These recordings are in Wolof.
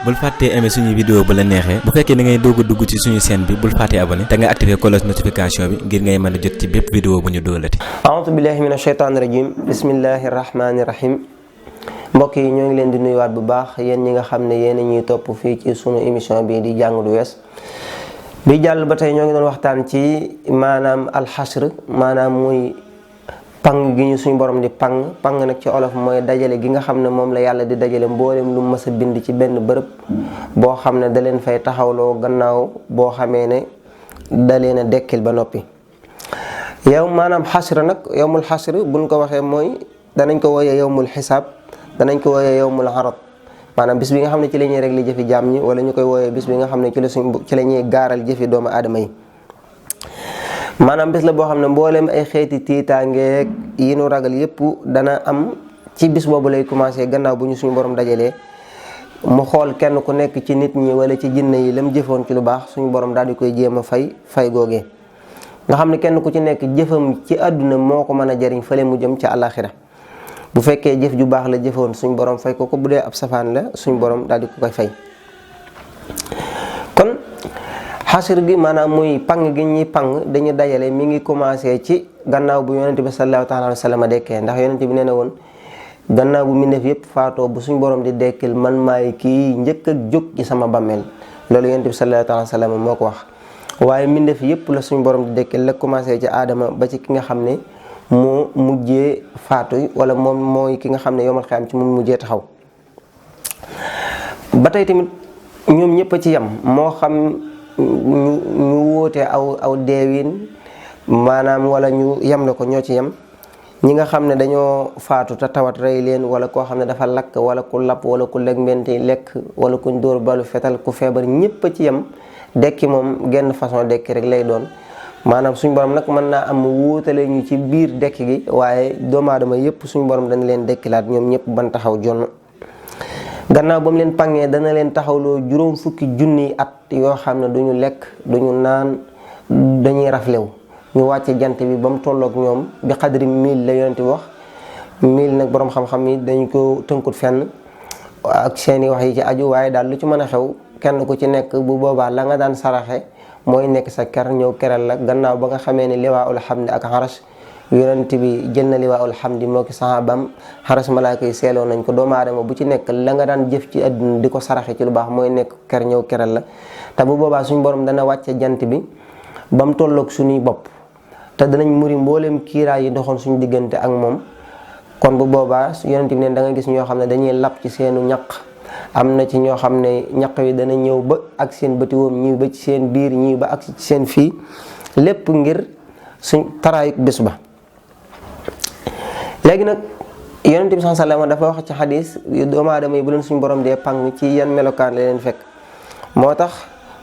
bul fàttee aimer suñu vidéo bu la neexee bu fekkee da ngay doog a dugg ci suñu chaîne bi bul fàttee abonné te nga activer cloche notification bi ngir ngay mën a jot ci bépp vidéo bu ñu doolati. a'uuzu billahi mina shaytaani rajim bismillahi rahmaani rahim. mbokk yi ñoo ngi leen di nuyuwaat bu baax yéen ñi nga xam ne yéen a ñuy topp fii ci sunu émission bi di jàng lu wees bi jàll ba tey ñoo ngi doon waxtaan ci maanaam alxasr maanaam muy pang gi ñu suñu borom di pang nag ci olof mooy dajale gi nga xam ne moom la yàlla di dajale mboolem lu mës a bind ci benn bërëb boo xam ne da leen fay taxawloo gannaaw boo xamee ne da leen a dekkil ba noppi. yow maanaam xasr nag yowmul xasr buñ ko waxee mooy danañ ko wooyee yowmul xisaab danañ ko wooyee yowmul arad maanaam bis bi nga xam ne ci la ñuy régler jëfi jaam ñi wala ñu koy wooyee bis bi nga xam ne ci la ñuy gaaral jëfi doomu aadama yi. maanaam bis la boo xam ne mbooleem ay xeeti tiitaangeeg yi nu ragal yépp dana am ci bis boobu lay commencé gannaaw bu ñu suñu borom dajalee mu xool kenn ku nekk ci nit ñi wala ci jinne yi lam jëfoon ci lu baax suñu borom daal di koy jéem a fay googee nga xam ne kenn ku ci nekk jëfam ci àdduna moo ko mën a jariñ fële mu jëm ci àllaaxira bu fekkee jëf ju baax la jëfoon suñu borom fay ko bu dee ab safaan la suñu borom daal di ko koy fay. kon xasir gi maanaam muy pang gi ñuy pang dañu dajale mi ngi commencé ci gannaaw bu yonente bi sallallahu taala alayhi wa sallam dekkee ndax yonente bi nee na woon gannaaw bu mbindeef yëpp faatoo bu suñu borom di dekkil man maay kii njëkk ak jóg ci sama bammeel loolu yonente bi sallallahu taala alayhi wa sallam moo ko wax. waaye mbindeef yëpp la suñu borom di dekkil la commencé ci aadama ba ci ki nga xam ne moo mujjee faatu wala moom mooy ki nga xam ne yomal xiyaam ci moom mujjee taxaw. ba tey tamit ñoom ñëpp a ci yem moo xam ñu wóotee aw deewin maanaam wala ñu yem la ko ñoo ci yem ñi nga xam ne dañoo faatu te tawat rey leen wala koo xam ne dafa lakk wala ku lapp wala ku lekk mbenti lekk wala kuñ dóor balu fetal ku feebar ñëpp a ci yem dekki moom genn façon dekki rek lay doon. maanaam suñu borom nag mën naa am wuutale ñu ci biir dekki gi waaye doomu aadama yëpp suñu borom dana leen dekkilaat ñoom ñëpp ban taxaw jonn gannaaw ba mu leen pangee dana leen taxawloo juróom fukki junniy at yoo xam ne duñu lekk duñu naan dañuy raflew ñu wàcce jant bi ba mu tolloog ñoom bi xadri 1000 la yonent bi wax 1000 nag borom xam-xam yi dañu ko tënkut fenn ak seeni wax yi ci aju waaye daal lu ci mën a xew kenn ku ci nekk bu boobaa la nga daan saraxe mooy nekk sa ker ñëw keral la gannaaw ba nga xamee ne liwaaul hamdi ak xaras yonent bi jël na liwaaul hamdi moo ki sahabam xaras malaaka yi seeloo nañ ko doomu aadama bu ci nekk la nga daan jëf ci àdduna di ko saraxe ci lu baax mooy nekk ker ñëw keral la te bu boobaa suñu borom dana wàcce jant bi ba mu tolloog suñuy bopp te danañ muri mbooleem kiiraay yi doxoon suñu diggante ak moom kon bu boobaa yonent bi ne da nga gis ñoo xam ne dañuy lap ci seenu ñaq am na ci ñoo xam ne ñaq wi dana ñëw ba ak seen bëti woom ñii ba ci seen biir ñii ba ak ci seen fii lépp ngir suñ taraayu bés ba. léegi nag yonent bi sallallahu alayhi wa sallam dafa wax ci xadis doomu aadama yi bu leen suñu borom dee pang ci yan melokaan la leen fekk moo tax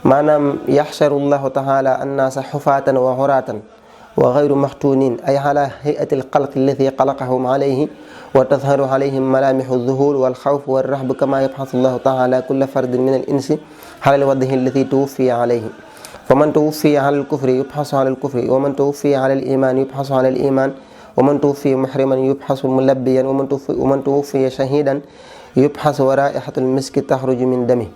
maanaam yaxsharu llahu taala annaasa xufaatan wa xuraatan wa gayru maxtuunin ay ala hayati alxalqi allati xalaqahum alayhi wa tadharu alayhim malaamixu zuhur wal xawf wal rahb kama yabxasu llahu taala kulla fardin min al insi ala al wajhi allati tuwuffiya alayhi fa man tuwuffiya ala al kufri yubxasu ala al kufri wa man tuwuffiya ala al iman yubxasu ala al iman wa man tuwuffiya muhriman yubxasu mulabbiyan wa man tuwuffiya shahidan yubxasu wa raixatu al miski taxruju min dami.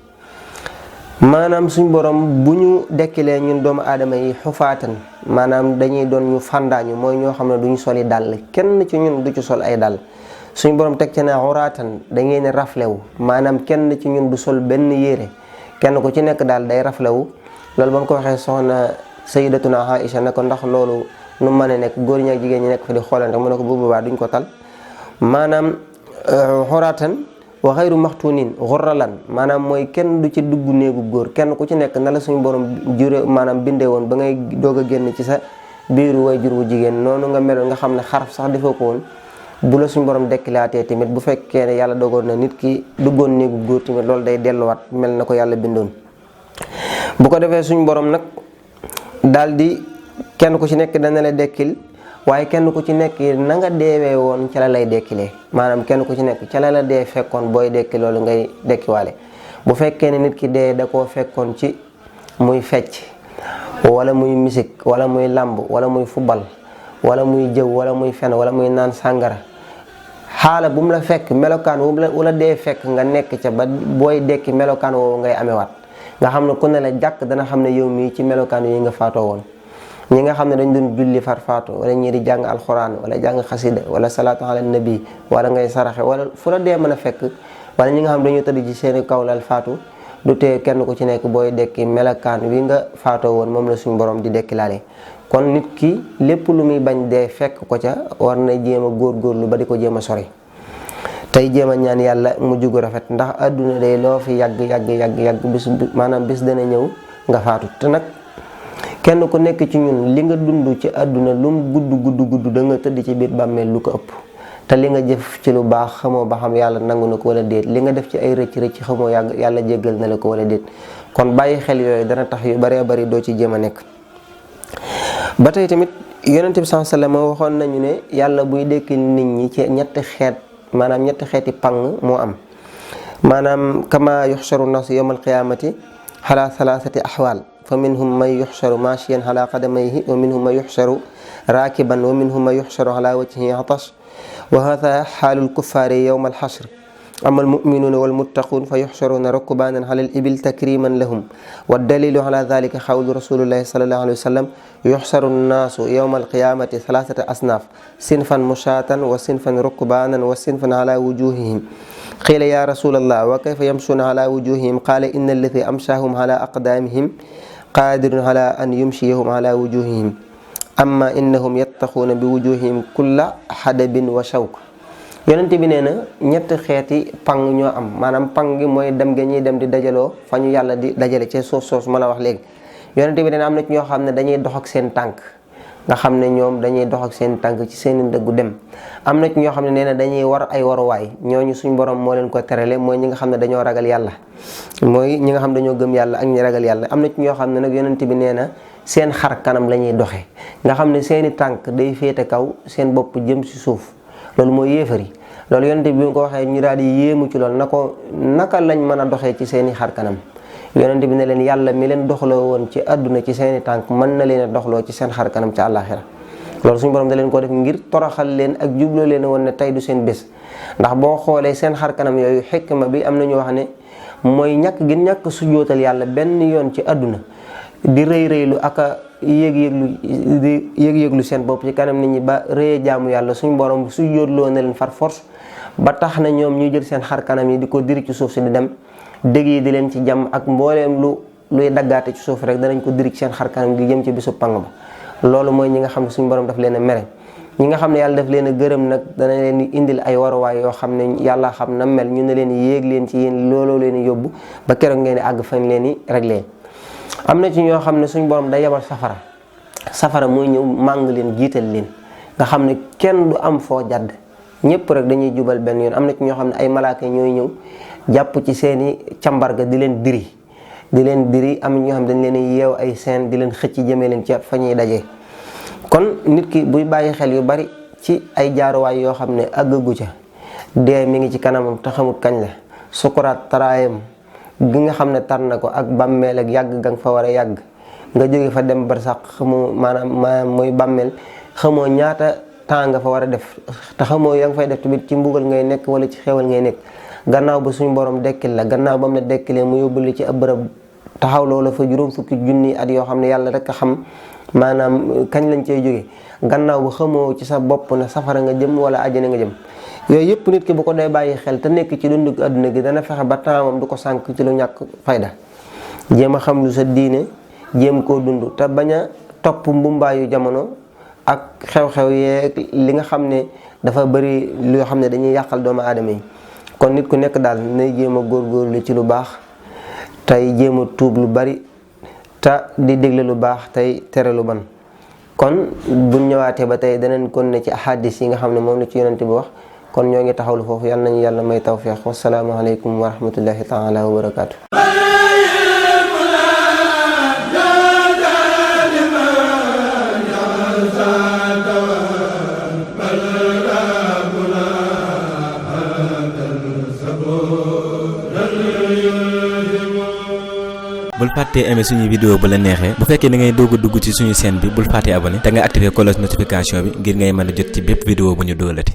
maanaam suñ borom bu ñu dekkilee ñun doomu aadama yi xufaatan maanaam dañuy doon ñu fàndaañu mooy ñoo xam ne duñu soli dàll kenn ci ñun du ci sol ay dàll suñ borom teg ci ne xuraatan da ngeen raflewu maanaam kenn ci ñun du sol benn yére kenn ku ci nekk daal day raflewu loolu ba mu ko waxee soxna sayyidatuna Aïcha ne ko ndax loolu nu mën a nekk góor ñi ak jigéen ñi nekk fa di xoolante mu ne ko bu boobaa duñ ko tal maanaam xuraatan wa xayru maxtuunin xurralan maanaam mooy kenn du ci dugg néegu góor kenn ku ci nekk na la suñu borom jure maanaam bindee woon ba ngay doog a génn ci sa biiru way jur wu jigéen noonu nga meloon nga xam ne xaraf sax defoo ko woon bu la suñu borom dekkilaatee tamit bu fekkee ne yàlla dogoon na nit ki duggoon néegu góor tamit loolu day delluwaat mel na ko yàlla bindoon. bu ko defee suñu borom nag daal di kenn ku ci nekk dana la dekkil waaye kenn ku ci nekk na nga deewee woon ca la lay dekkilee maanaam kenn ku ci nekk ca la dee fekkoon booy dekki loolu ngay dekkiwaale bu fekkee ne nit ki dee da koo fekkoon ci muy fecc wala muy musique wala muy làmb wala muy football wala muy jëw wala muy fen wala muy naan sàngara xaala bu mu la fekk melokaan wala dee fekk nga nekk ca ba booy dekki melokaan woowu ngay amewaat nga xam ne ku ne la jàkk dana xam ne yow mii ci melokaan yi nga faatoo woon. ñi nga xam ne dañ doon julli far faatu wala ñii di jàng alxuraan wala jàng xasida wala salaatu ala nabi wala ngay saraxe wala fu la dee mën a fekk wala ñi nga xam ne dañoo tëdd ci seeni kawlal faatu du tee kenn ku ci nekk booy dekki melokaan wi nga faatoo woon moom la suñu borom di dekki laale. kon nit ki lépp lu muy bañ dee fekk ko ca war na jéem a góorgóorlu ba di ko jéem a sori tey jéem a ñaan yàlla mujj gu rafet ndax adduna day loo fi yàgg bis dana ñëw nga faatu. te nag kenn ku nekk ci ñun li nga dund ci àdduna lu mu gudd da nga tëdd ci biir bàmmeel lu ko ëpp te li nga jëf ci lu baax xamoo ba xam yàlla nangu na ko wala déet li nga def ci ay rëcc xamoo yàlla jéggal na la ko wala déet. kon bàyyi xel yooyu dana tax yu baree bari doo ci jéem a nekk. ba tey tamit yonent bi sallallahu alayhi wasallam waxoon nañu ne yàlla buy dekkil nit ñi ci ñetti xeeti pang moo am maanaam kama yuxsharu naasu yawmal qiyaamati ala thalathati ahwal fa minhum man yuxsharu maashiyan ala qadamayhi wa minhum man yuxsharu raakiban wa minhum man yuxsharu ala wajhihi atash wa hadha xaalul kuffaari yawma alxashr amma almuminuuna walmuttaquun fa yuxsharuuna rukbaanan ala al-ibil takriman lahum wa dalilu ala dalika xawlu rasulillahi sallallahu alayhi wa sallam yuxsharu nnaasu yawma alqiyamati thalathata asnaaf sinfan mushaatan wa sinfan rukbaanan wa sinfan ala wujuhihim qiila ya rasulallah wa kayfa yamshuuna ala wujuhihim qaala inna alladi amshaahum ala aqdaamihim qaadirun ala an yumshiyahum ala wujuhihim amma innahum yattaquuna bi wujuhihim kulla hadabin wa shawk. yonente bi nee na ñetti xeeti pang ñoo am maanaam pang gi mooy dem ga ñuy dem di dajaloo fa ñu yàlla di dajale ci suuf soosu ma la wax léegi. yonente bi nee na am na ci ñoo xam ne dañuy dox ak seen tànk nga xam ne ñoom dañuy dox ak seen tànk ci seen ndëggu dem. am na ci ñoo xam ne nee na dañuy war ay waruwaay ñooñu suñ borom moo leen ko terale mooy ñi nga xam ne dañoo ragal yàlla mooy ñi nga xam ne dañoo gëm yàlla ak ñi ragal yàlla. am na ci ñoo xam ne nag yonente bi nee na seen xar kanam la ñuy doxee nga xam ne seeni tànk day féete kaw seen bopp jëm si suuf loolu mooy yéefari loolu yonente bi mu ko waxee ñu daal di yéemu ci loolu naka lañ mën a doxee ci seeni xar kanam. yonente bi ne leen yàlla mi leen doxloo woon ci àdduna ci seeni tànk mën na leen a doxloo ci seen xar kanam ci àllaaxira loolu suñu borom da leen ko def ngir toroxal leen ak jubloo leen woon ne tey du seen bés. ndax boo xoolee seen xar kanam yooyu xikma bi am na ñu wax ne mooy ñàkk sujjootal yàlla benn yoon ci àdduna di rëylu ak a yëg-yëglu seen bopp ci kanam nit ñi ba rëyee jaamu yàlla suñu borom sujjootloo na leen far force ba tax na ñoom ñu jël seen xar kanam yi di ko diri ci suuf si di dem dëgg yi di leen ci jàmm ak mbooleem luy daggaate ci suuf rek danañ ko diri ci seen xar kanam gi jëm ci bisu pang ba. loolu mooy ñi nga xam ne suñu borom daf leen a mere. ñi nga xam ne yàlla daf leen a gërëm nag dana leen indil ay waruwaay yoo xam ne yàlla xam na mel ñu ne leen yéeg leen ci yéen looloo leen yóbbu ba keroog ngeen di àgg fañ leen di réglé. am na ci ñoo xam ne suñu borom day yebal safara mooy ñëw màng leen jiital leen nga xam ne kenn du am foo jadd ñëpp rek dañuy jubal benn yoon. am na ci ñoo xam ne ay malaaka ñooy ñëw jàpp ci seeni cambarga di leen diri am ñoo xam ne dañ leen yeew ay seen di leen xëcc jëmee leen ci fa ñuy dajee. kon nit ki buy bàyyi xel yu bari ci ay jaaruwaay yoo xam ne àggagu ca dee mi ngi ci kanamam te xamut kañ la sukuraat taraayam gi nga xam ne tar na ko ak bàmmeel ak yàgg ga nga fa war a yàgg nga jóge fa dem barsax xamoo maanaam mooy bàmmeel xamoo ñaata temps nga fa war a def te xamoo yaa nga fay def tamit ci mbugal ngay nekk wala ci xewal ngay nekk. gannaaw ba suñu borom dekkil la gannaaw ba mu la dekkilee mu yóbbu la ci ab bërëb taxaw loola fa juróom fukki junni at yoo xam ne yàlla rek a xam maanaam kañ lañ cey jóge gannaaw ba xamoo ci sa bopp ne safara nga jëm wala àjjana nga jëm. yooyu yëpp nit ki bu ko dee bàyyi xel te nekk ci dundug adduna gi dana fexe ba tempsam du ko sànk ci lu ñàkk fayda jéem a xam lu sa diine jéem koo dund te bañ a topp mbumbaayu jamono ak xew-xew yeeg li nga xam ne dafa bëri loo xam ne dañuy yàqal doomu aadama yi. kon nit ku nekk daal nay jéem a góorgóorlu ci lu baax tey jéem a tuub lu bari te di dégle lu baax tey tere lu ban. kon buñ ñëwaatee ba tey danañ kon ne ci ahadis yi nga xam ne moom la ci yonente bi wax kon ñoo ngi taxawlu foofu yal nañu yàlla may tawfiq wassalaamu aleykum wa rahmatullahi taala wa barakaatu. bul fàttee aimer suñuy vidéo bu la neexee bu fekkee da ngay doog a dugg ci suñu chaîne bi bul fàttee abonné te nga activer cloche notification bi ngir ngay mën a jot ci bépp vidéo bu ñu dóolati